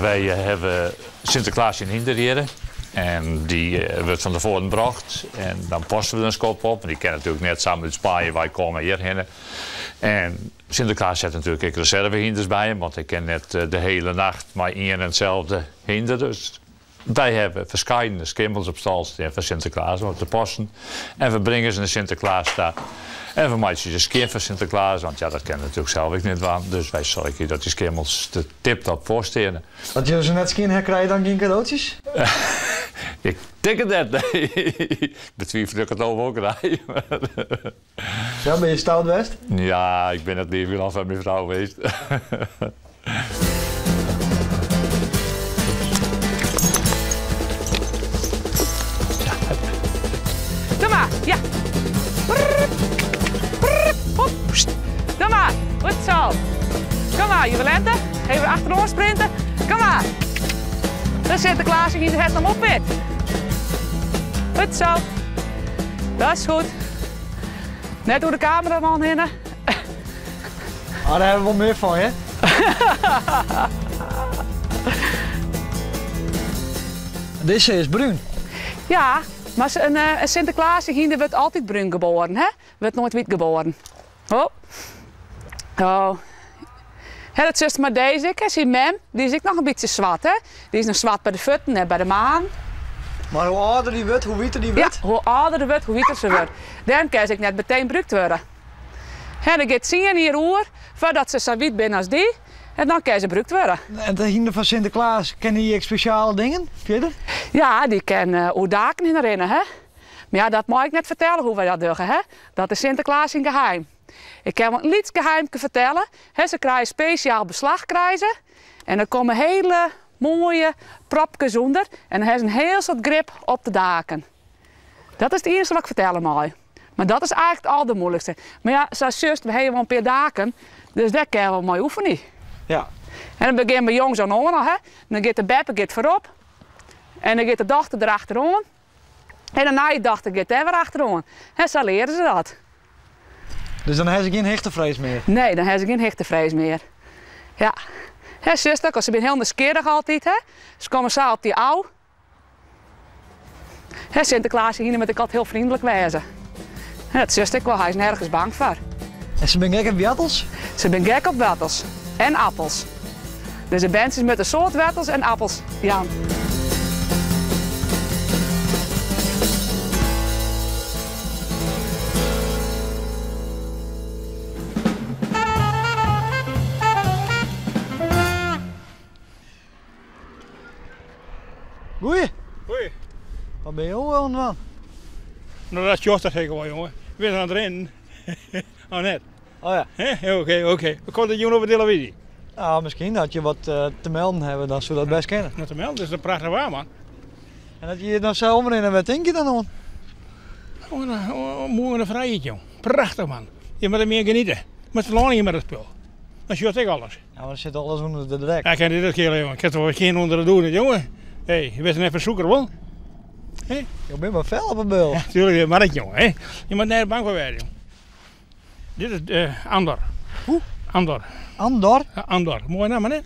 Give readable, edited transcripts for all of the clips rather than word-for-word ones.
Wy hawwe Sinteklaas syn hynder hjirre en dy wurdt fan tefoaren brocht en dan passe we der in skoft op, want dy kin natuerlik net samar út Spanje wei komme hjirhinne. En Sinteklaas hat natuerlik ek reservehynders by him, want hy kin net de hiele nacht mei ien en itselde hynder. Dus wy hawwe ferskeidene skimmels op stal stean foar Sinteklaas om op te passen. En we bringe se nei Sinteklaas ta. En we meitsje se skjin foar Sinteklaas, want ja, dat kin er natuerlik sels ek net dwaan. Dus wy soargje dat dy skimmels der tiptop foar steane. As jo se net skjin ha, krije je dan gjin kadootsjes? Ik tink it net, nee. Ik betwivelje dat ik it no wol krij. Ja, binne je stout west? Ja, ik bin net leaver al foar myn frou west. Doe mar, ja. Hop. Doe mar, goed zo. Kom mar, Juwelente. Even achteroan sprinten. Kom mar. De Sinteklaas yn het hem op wit. Goed zo. Dat is goed. Net oer de kameraman hinne. Ah, dêr hawwe we wol mear fan, hè? Dizze is brún. Ja, mar in eh, Sinteklaashynder wurdt altyd brún geboaren, hè? Wurdt noait wyt geboaren. Oh. Oh. Hè, dat sjochst mar dizze ek, hè, syn mem, dy is ek noch in bytsje swart, hè? Dy is noch swart by de fuotten en by de magen. Mar hoe âlder dy wurdt, hoe witer dy wurdt? Ja, hoe âlder er wurdt, hoe witer se wurdt. Dêrom kin se ek net meteen brûkt wurde. Hè, der giet tsien jier oer foardat se sa wyt binne as dy en dan kin se brûkt wurde. En de hynder fan Sinteklaas, kin dy ek spesjale dingen fierder? Ja, dy kin oer daken hinne rinne, hè. Mar ja, dat mei ik net fertelle hoe wy dat dogge, hè. Dat is Sinteklaas syn geheim. Ik kin wol in lyts geheimke fertelle. Hè, se krije spesjaal beslach krije se. En der komme hele moaie propkes ûnder en dan ha se in hiel soad grip op de daken. Dat is it iennichste wat ik fertelle mei. Mar dat is eigentlik it aldermoeilikste. Mar ja, sa sjochst, we hawwe wol in pear daken, dus dêr kinne we mei oefenje. Ja. En dan begjinne we jongs oan oan al, hè. Dan giet de beppe giet foarop en dan giet de dochter derachteroan. En de nije dochter giet dêr wer achteroan. En sa leare se dat. Dus dan ha se gjin hichtefrees mear? Nee, dan ha se gjin hichtefrees mear. Ja. Hè, sjochst ek, se binne hiel nijsgjirrich altyd, hè. Se komme sa op dy ôf. Hè, Sinteklaas hynder moat ek altyd hiel freonlik wêze. Hè, dat sjochst ek wol, hy is nergens bang foar. En se binne gek op woartels? Se binne gek op woartels en appels. Dus de berntsjes moatte in soad woartels en appels jaan. Goeie. Goeie. Wat binne jo oan it dwaan? No dat sjochst dat ek wol jonge. We binne oan it rinnen. Oh net? Oh ja. Oké, oké. Komt it jûn op de televyzje? Nou, miskien as je wat te melden hawwe, dan soe dat bêst kinne. Wat te melden? It is in prachtich waar, man. En as je hjir dan sa omrinne, wêr tinke je dan oan? Oan moaie frijheid, jong. Prachtich, man. Je moatte mear geniete. Moatst it lân yn mei dat spul. Dan sjochst ek alles. Ja, mar der sit alles ûnder de drek. Ja, kin dit it skele, jonge. Kinst wol skjin ûnder de dûs, jonge. Hé, je bist net fan sûker, wol? Hé? Jo binne mar fel op 'e bul. Ja, tuurlijk, mar dat, jonge. Hé. Je moat nergens bang foar wêze, jong. Dit is eh, Andor. Hoe? Andor. Andor? Ja, Andor. Moai namme, hè?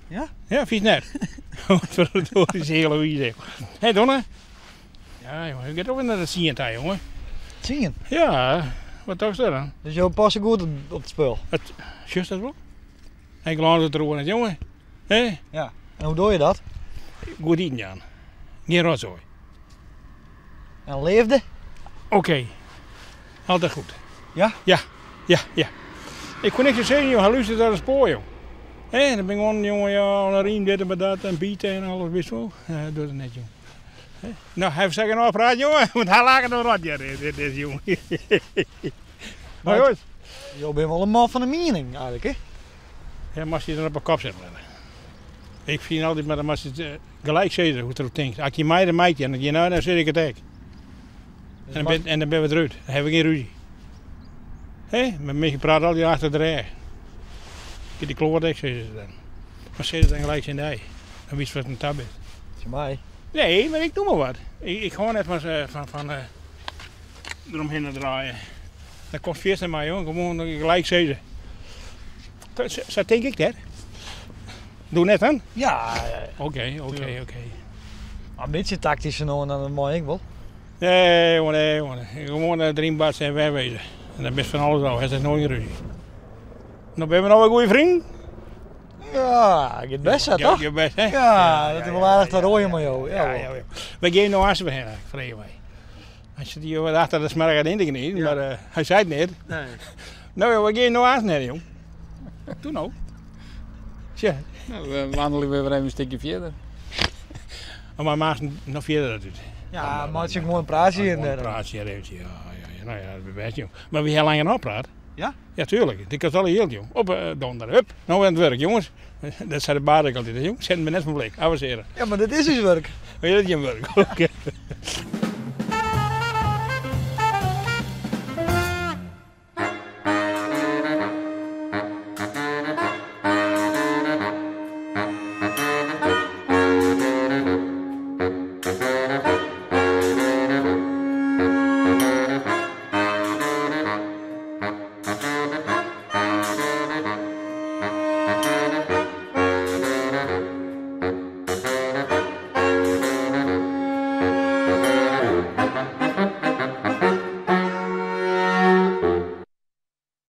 Ja? Ja, fynst net? Verdorie, is hele wize. Hé, Donna? Ja, jonge, ik get ook naar de tsien ta, jonge. Tsien? Ja, wat tochtst dan? Dus jo passe goed op it spul? It, sjochst dat wol? Ik lâns it deroer net, jonge. Hé? Ja. En hoe doe je dat? Goed iten, Jan. Gjin rotzooi. En leafde? Oké. Altijd goed. Ja? Ja, ja, ja. Ik koe niks sizzen, joh. Hy lústeret as in spoar, joh. Hé, dan bin ik gewoan, jonge, ja, oan de rym, dit en dat en bite en alles, witst wol. Ja, dat docht it net, jong. No, hy sil genôch praat, jonge, want hy laket noch rot, ja, dit is, jonge. Maar jongens. Jo binne wol in man fan de miening, eigentlik, hè? Ja, moatst dy dan op 'e kop sitten litte. Ik fyn altyd mar, dan moatst it gelyk sizze hoe't deroer tinkst. As ik je mei, dan mei ik je. En as je nei, dan sis ik it ek. En dan bin, en dan binne we derút. Dan hawwe we gjin rúzje. Hé, mar minsken prate altyd achter de rêch. Giet de kloat ek, sizze se dan. Mar sis it dan gelyk tsjin dy. Dan witst wat oan ta bist. Tsjin my? Nee, mar ik noem mar wat. Ik, ik hâld net fan, fan, fan deromhinne draaien. Dat komt fierste mei, jonge. Gewoan gelyk sizze. Sa tink ik net. Doe net dan? Ja, Oké, oké, oké. Een beetje tactisch en dan mooi ik wel. Nee, jongen, nee, jongen. Gewoon erin batsen en wegwezen. En dan best van alles al. Het is nooit een ruzie. Nou, ben we nou een goede vriend? Ja, het best, hè, toch? Ja, best, hè? Ja, dat is wel aardig te rooien, maar joh. Ja, Ja, ja, ja. We gaan nou aan heen, vragen wij. Hij zit hier wat achter de smerige in de knie, maar hij zei het niet. Nee. Nou, joh, we gaan nou aan heen, jong. Doe nou. Tja, Nou, we wandelen weer even een stukje verder. maar maak nog verder dat doet. Ja, maar het is gewoon een praatje hier en Een daar. praatje hier eventjes, ja, ja, ja. Nou ja, dat is best, jong. Maar we hebben langer nog praat. Ja? Ja, tuurlijk. Ik had alle heel, jong. Op donder, hup. Nou aan het werk, jongens. Dat zei de baas ook altijd, jong. Zet me net van blik. Avanceren. Ja, maar dit is dus werk. Weet je dat je werk? Oké.